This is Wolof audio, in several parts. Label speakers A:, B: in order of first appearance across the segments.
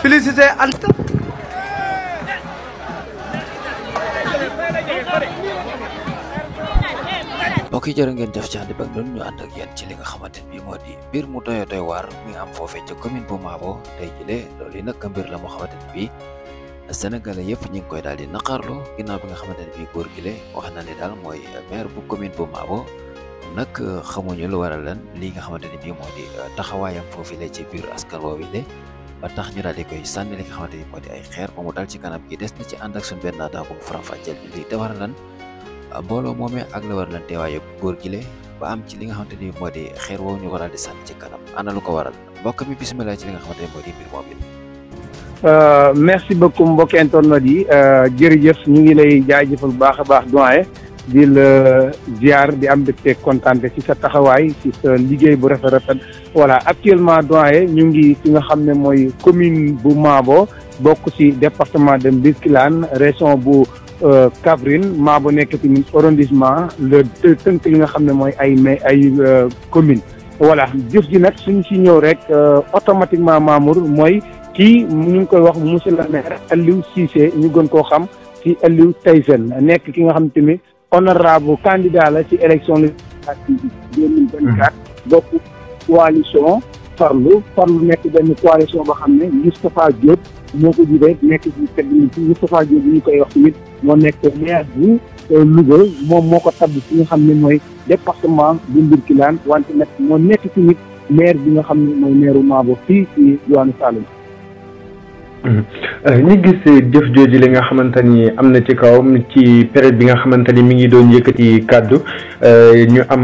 A: félicité Anta.
B: mbokk yi jërë ngeen jëf ci ànd bak noonu ñu ànd ak yéen ci li nga xamante ni bii moo di mbir mu doy waar mi am foofee ca commune bu Mabo tey jëlee loolu yi nag mbir la moo xamante ni bii Sénégalais yëpp ñu ngi koy daal di naqarlu ginnaaw bi nga xamante ne bii góor gi le wax na ne daal mooy maire bu commune bu Mabo nag xamuñu lu waral lan lii nga xamante ne bii moo di taxawaayam foofu la ci biir askan woowu le ba tax ñu daal di koy sànni li nga xamante ni moo di ay xeer ba mu dal ci kanam gi des na ci ànd ak suñu benn naataango bu faram-fàcceel bi lii te war lan mbooloo moomee ak la war lan teewaayu góor gi le ba am ci li nga xamante ni moo di xeer woowu ñu ko daal di sànni ci kanam ana lu ko waral mbokk mi bisimilah ci li nga xamante ni moo di mbir moom it.
C: merci beaucoup mbokki internet yi jërëjëf ñu ngi lay jaajëfal bu baax a baax doyen di la ziar di am mbégte kontaante ci sa taxawaay ci sa liggéey bu rafet voilà actuellement doyen ñu ngi fi nga xam ne mooy commune bu Mabo bokk ci département de Birkelane région bu Kaffrine Mabo nekk tamit arrondissement le tënk li nga xam ne mooy ay commune voilà jëf ji nag suñ ci ñëw rek automatiquement Mamour mooy kii ñu ngi koy wax monsieur le maire Aliou Cissé ñu gën koo xam ci Aliou Tyson nekk ki nga xam te ni honorable candidat la ci élection législative 2024 bokk coalition farlu nekk benn coalition boo xam ne Moustapha Diop moo ko jiite nekk ci tedd ci Moustapha Diop bi ñu koy wax tamit moo nekk maire bu Louga moom moo ko tabb ci nga xam ne mooy département bu Birkelane wante nag moo nekk tamit maire bi nga xam ne mooy maire Mabo fii ci diwaanu Saloum.
D: ñu gis jëf jooju li nga xamante ni am na ci kawam ci période bi nga xamante ni mi ngi doon yëkkati kàddu ñu am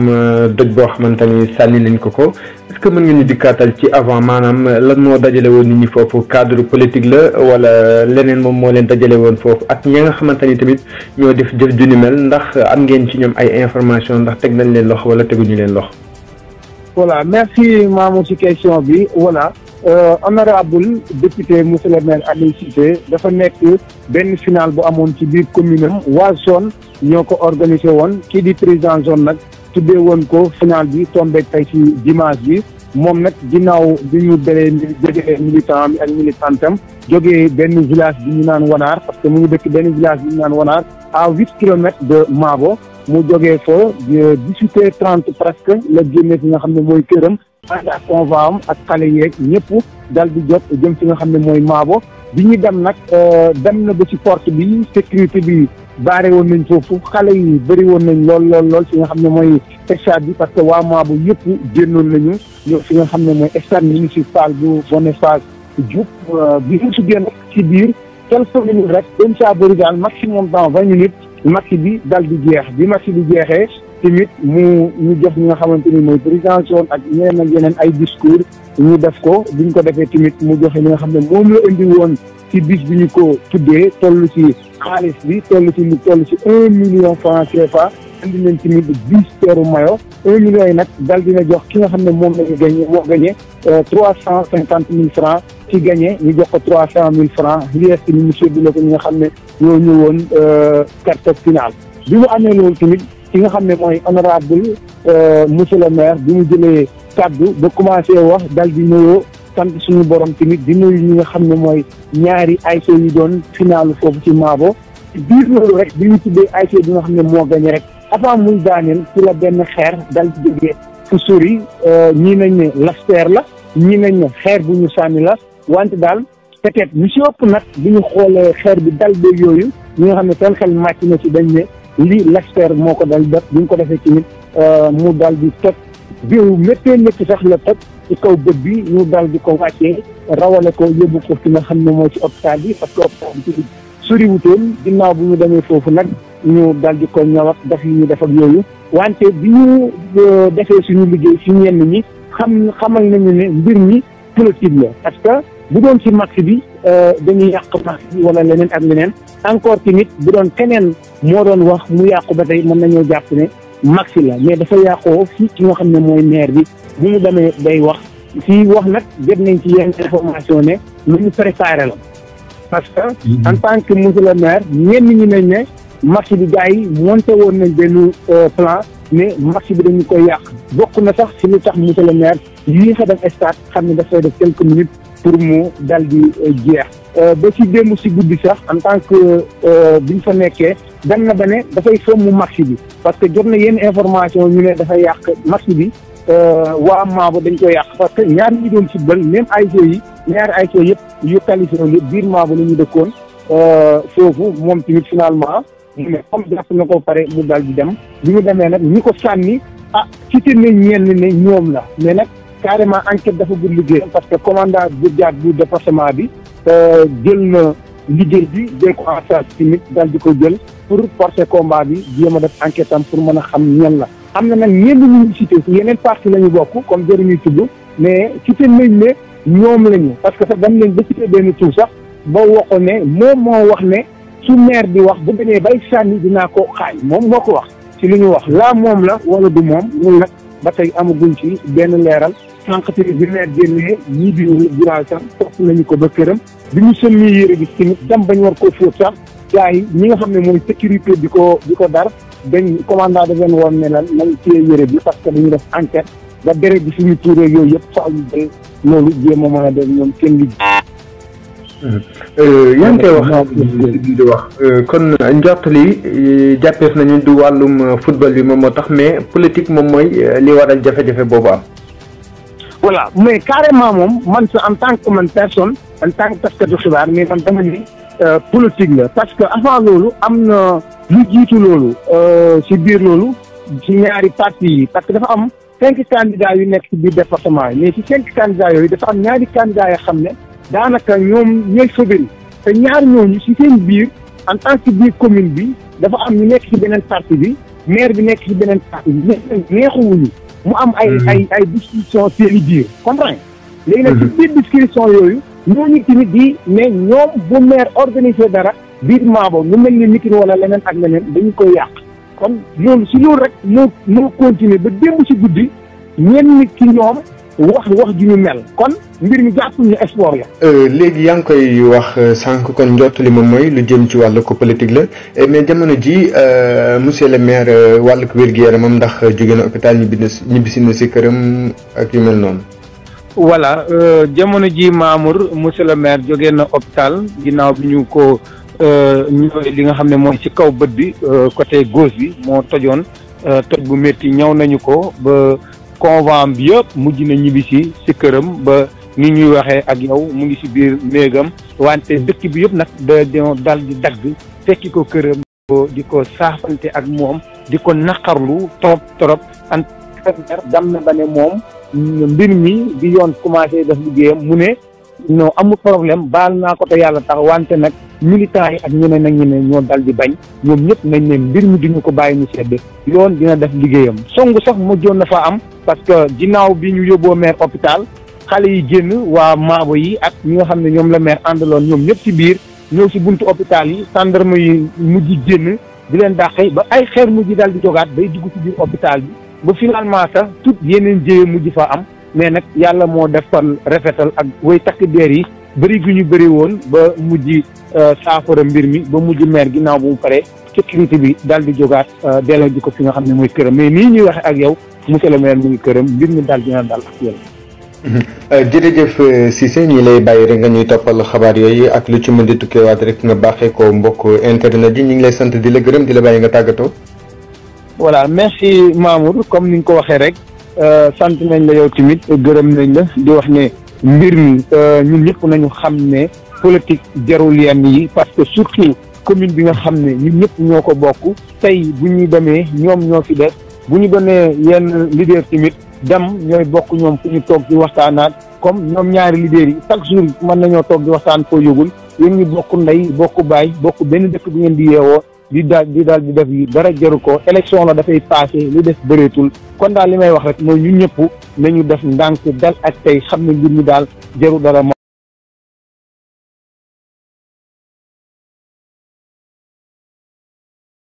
D: doj boo xamante ni sànni nañ ko est-ce que mën nga ñu dikkaatal ci avant maanaam lan moo dajale woon nit ñi foofu cadre politique la wala leneen moom moo leen dajale woon foofu ak ñi nga xamante ni tamit ñoo def jëf ju ni mel ndax am ngeen ci ñoom ay information ndax teg nañ leen loxo wala teguñu leen loxo.
C: voilà merci Mamour ci question bi voilà. honorable député monsieur le maire Aliou Cissé dafa nekk benn final bu amoon ci biir commune am waa zone ñoo ko organisé woon kii di président zone nag tuddee woon ko final bi tombé tey ci dimanche bi moom nag ginnaaw bi ñu jógee militant bi ak militantam jógee benn village bi ñu naan Wanaar parce que mu ngi dëkk benn village bi ñu naan Wanaar à 8 kilomètres de Mabo mu jógee fa 18h30 presque la génne fi nga xam ne mooy këram ànd ak convoi am ak xale yeeg ñëpp dal di jot jëm fi nga xam ne mooy Mabo bi ñu dem nag dem na ba ci porte bi sécurité bi baare woon nañ foofu xale yi bëri woon nañ lool fi nga xam ne mooy stade bi parce que waa Mabo yëpp génnoon nañu ñëw fi nga xam ne mooy stade municipal bu Boniface Diouf bi ñu tuddee nag ci biir quelques minutes rek dañ saa bëri daal maximum dans 20 minutes match bi dal di jeex bi match bi jeexee tamit ñu jox ñi nga xamante ni mooy président zone ak ñeneen ak yeneen ay discours ñu def ko biñ ko defee tamit mu joxe li nga xam ne moom la indi woon ci bis bi ñu ko tuddee toll ci xaalis bi toll ci 1 million franc CFA indi nañ tamit 10 teeru mayo 1 million yi nag dal dina jox ki nga xam ne moom lañu gagné moo gagné 350 000 francs ci gagné ñu jox ko 300 000 francs lies ni monsieur bi la ko ñi nga xam ne ñoo ñëwoon carte finale bi mu amee loolu tamit ki nga xam ne mooy honorable monsieur le maire bi mu jëlee kaddu ba commencé wax dal di nuyoo sant suñu borom tamit di nuyu ñi nga xam ne mooy ñaari ASC yu doon finalu foofu ci Mabo biir loolu rek bi ñu tuddee ASC bi nga xam ne moo gagné rek avant muy daaneel ci la benn xeer dal di jógee fu sori ñii nañ ne lasper la ñii nañ ne xeer bu ñu sànni la wante daal peut-être ñu si ëpp nag bi ñu xoolee xeer bi dal beeg yooyu ñi nga xam ne seen xel màcc na ci dañ ne lii l'expert moo ko dal def bi ñu ko defee tamit mu dal di toj bi métti sax la toj ci kaw bët bi ñu dal di ko wàccee rawale ko yóbbu ko fi nga xam ne moo ci hôpital bi parce que hôpital bi tamit soriwutoon ginnaaw bu ñu demee foofu nag ñu dal di ko ñëw ak def yi ñu def ak yooyu wante bi ñu defee suñu liggéey si ñenn ñi xamal nañu ne mbir mi politique la parce que bu doon ci match bi dañuy yàq match bi wala leneen ak leneen encore tamit bu doon keneen moo doon wax mu yàqu ba tey mën nañoo jàpp ne match la mais dafa yàqoo fii ki nga xam ne mooy maire bi bu mu demee day wax fii wax nag jot nañ ci yenn information ne lu ñu préparé la parce que en tant que monsieur le maire ñenn ñi nañ ne match bi gars yi monté woon nañ benn plan mais match bi dañu koy yàq bokk na sax si lu tax monsieur le maire yii xa dem stade xam ne dafay def quelques minutes pour mu dal di jeex ba ci démb si guddi sax en tant que biñ fa nekkee dem na ba ne dafay fomm match bi parce que jot na yenn information ñu ne dafay yàq match bi waa Maabo dañ koy yàq parce que ñaar ñi doon football même ASC yi ñaari ASC yëpp yu qualifié woon yëpp biir Maabo la ñu dëkkoon foofu moom tamit finalement mu ne comme jàpp na ko pare mu dal di dem bi mu demee nag ñi ko sànni cité nañ ñenn ne ñoom la mais nag carrément enquête dafa gudd liggéeyam parce que commandant brigade bu département bi jël na liggéey bi jël ko en charge tamit dal di ko jël pour porter combat bi jéem a def enquête am pour mën a xam ñan la. am na nag ñenn ñu cité ci yeneen parti la ñu bokk comme jëruñuy tudd mais cité nañ ne ñoom lañu parce que sax dañ leen ba cité benn tur sax ba waxoon ne moom moo wax ne su maire di wax bu demee bay sànni dinaa ko xaaj moom moo ko wax ci li ñu wax laa moom la wala du moom ñun nag ba tey amaguñ ci benn leeral sànq tamit bi maire génnee ñii di jural sax topp nañu ko ba këram bi ñu sëlmi yére bi tamit dem bañ war ko fóot sax gars yi ñi nga xam ne mooy sécurité di ko dar dañ commandant da leen woon ne lan nañ téye yére bi parce que dañu def enquête ba deret bi suñu tuuree yooyu yëpp faaw ñu jël loolu jéem a mën a def ñoom seen liggéey.
D: yaa ngi koy wax di wax kon njort li jàppees nañu du wàllum football bi moom moo tax mais politique moom mooy li waral jafe-jafe boobu am.
C: voilà mais carrément moom man sa en tant que man personne en tant que taskatu xibaar mais man dama ni politique la parce que avant loolu am na lu jiitu loolu ci biir loolu ci ñaari parti yi parce que dafa am 5 candidats yu nekk ci biir département yi mais ci 5 candidats yooyu dafa am ñaari candidats yoo xam ne daanaka ñoom ñooy favori te ñaar ñooñu ci seen biir en tant que biir commune bi dafa am ñu nekk ci beneen parti bi maire bi nekk ci beneen parti bi neexuwuñu mu am ay discussion seeni biir comprendre léegi nag ci biir discussion yooyu ñooñu tamit di ne ñoom bu maire organisé dara biir Maabo lu mel ni meeting wala leneen ak leneen dañu koy yàq kon loolu si loolu rek moo continuer ba démb si guddi ñenn nit ci ñoom wax ju ñu mel kon mbir mi jàppul ñu sport ya
D: léegi yaa ngi koy wax sànq kon njott li moom mooy lu jëm ci wàllu ko politique la mais jamono ji monsieur le maire wàllu ko wér-gu-yaramam ndax jóge na hôpital ñibbisi na si këram ak yu mel noonu.
C: voilà jamono ji Mamour monsieur le maire jóge na hôpital ginnaaw bi ñu ko ñëwee li nga xam ne mooy ci kaw bët bi côté gauche bi moo tojoon toj bu métti ñëw nañu ko ba convent bi yëpp mujj na ñibbisi si këram ba ni ñuy waxee ak yow mu ngi si biir néegam wante dëkk bi yëpp nag dañoo dal di dagg fekki ko këram di ko saafante ak moom di ko naqarlu trop en dam na ba ne moom mbir mi di yoon commencé def liggéeyam mu ne non amul problème baal naa ko te yàlla tax wante nag militants yi ak ñeneen ak ñeneen ñoo dal di bañ ñoom ñëpp nañ ne mbir mi duñu ko bàyyi mu sedd yoon dina def liggéeyam songu sax mujjoon na fa am parce que ginnaaw bi ñu yóbboo maire hôpital xale yi génn waa Maabo yi ak ñi nga xam ne ñoom la maire àndaloon ñoom ñëpp ci biir ñëw si buntu hôpital yi gendarme yi mujj génn di leen dàqe ba ay xeer mujj dal di jogaat bay dugg ci biir hôpital bi ba finalement sax tout yeneen jéye mujj fa am mais nag yàlla moo defal rafetal ak way takk deer yi bëri gu ñu bëri woon ba mujj saafara mbir mi ba mujj maire ginnaaw bu mu paree sécurité bi daal di jógaat delloo ji ko fi nga xam ne mooy këram mais nii ñuy waxe ak yow monsieur le maire mu ngi këram mbir mi daal dina dal ak yàlla.
D: jërëjëf Cissé ñi lay bàyyi rek nga ñuy toppal xabaar yooyu ak lu ci mën di tukkeewaat rek nga baaxee ko mbokk internet yi ñu ngi lay sant di la gërëm di la bàyyi nga tàggatoo.
C: voilà merci Mamour comme ni nga ko waxee rek sant nañ la yow tamit gërëm nañ la di wax ne mbir mi ñun ñëpp nañu xam ne politique jarul yenn yi parce que surtout commune bi nga xam ne ñun ñëpp ñoo ko bokk tey bu ñuy demee ñoom ñoo fi def bu ñu demee yenn leader tamit dem ñooy bokk ñoom fu ñu toog di waxtaanaat comme ñoom ñaari leader yi chaque jour mën nañoo toog di waxtaan foo yëgul yéen ñu bokk ndey bokk baay bokk benn dëkk bi ngeen di yeewoo di daal di def yi dara jaru ko élection la dafay passé li des bëreetul kon daal li may wax rek mooy ñun ñëpp nañu def ndànk dal ak tey xam ne mbir mi daal jaru dara